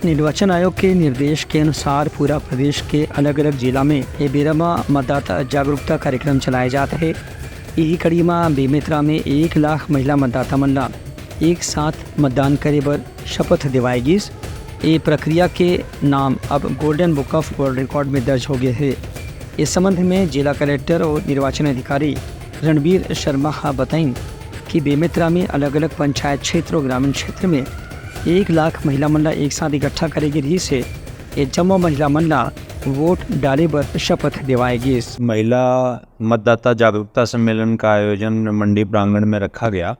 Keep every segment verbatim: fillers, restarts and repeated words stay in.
निर्वाचन आयोग के निर्देश के अनुसार पूरा प्रदेश के अलग-अलग जिला में ए बेरा म मतदाता जागरूकता कार्यक्रम चलाए जात हे। इही कड़ी म बेमेतरा में एक लाख महिला मतदाता मन ला एक साथ मतदान करे बर शपथ दिवाए गिस। ए प्रक्रिया के नाम अब Golden Book of World Record में दर्ज हो गए हे। इस संबंध में जिला कलेक्टर और निर्वाचन अधिकारी रणबीर शर्मा हा बताइन कि बेमेतरा में अलग-अलग पंचायत क्षेत्र और ग्रामीण क्षेत्र में एक लाख महिला मन ला एक साथ इकट्ठा करे गे रिहिस हे। ये जम्मो महिला मन ला वोट डाले बर शपथ दिवाए गिस। महिला मतदाता जागरूकता सम्मेलन का आयोजन मंडी प्रांगण में रखा गया,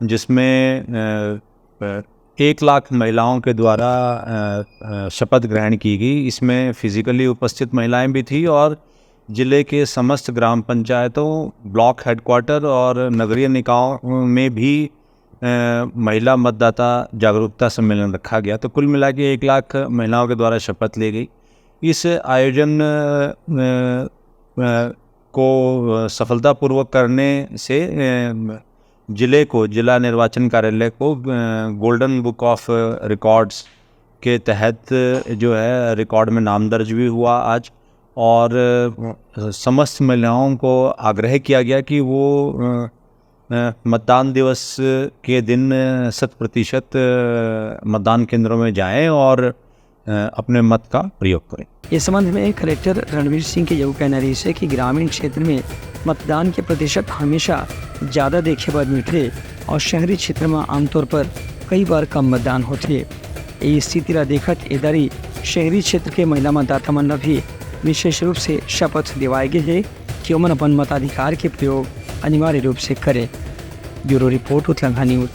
जिसमें, अ, अ, एक लाख महिलाओं के द्वारा, अ, अ, शपथ ग्रहण की गई। इसमें फिजिकली उपस्थित महिलाएं भी थी और जिले के समस्त ग्राम पंचायतों, ब्लॉक हेडक्वार्टर और नगरीय निकायों में भी, अ, महिला मतदाता जागरूकता सम्मेलन रखा गया। तो कुल मिला के एक लाख महिलाओं के द्वारा शपथ ली गई। इस आयोजन, अ, अ, को सफलतापूर्वक करने से, अ, जिले को, जिला निर्वाचन कार्यालय को, अ, Golden Book of Records के तहत जो है रिकॉर्ड में नाम दर्ज भी हुआ आज। और, अ, समस्त महिलाओं को आग्रह किया गया कि वो, अ, अ, मतदान दिवस के दिन शत प्रतिशत, अ, मतदान केंद्रों में जाएं और, अ, अपने मत का प्रयोग करें। इस संबंध में कलेक्टर रणवीर सिंह के यहू कहना रहिस हे कि ग्रामीण क्षेत्र में मतदान के प्रतिशत हमेशा ज्यादा देखे बर मिलथे और शहरी क्षेत्र में आमतौर पर कई बार कम मतदान होथे। ए स्थिति ला देखत ए दारी शहरी क्षेत्र के महिला मतदाता मन ला भी विशेष रूप से शपथ दिवाए गे हे कि ओमन अपन मताधिकार के प्रयोग अनिवार्य रूप से करें। Bureau report, Utlangha news.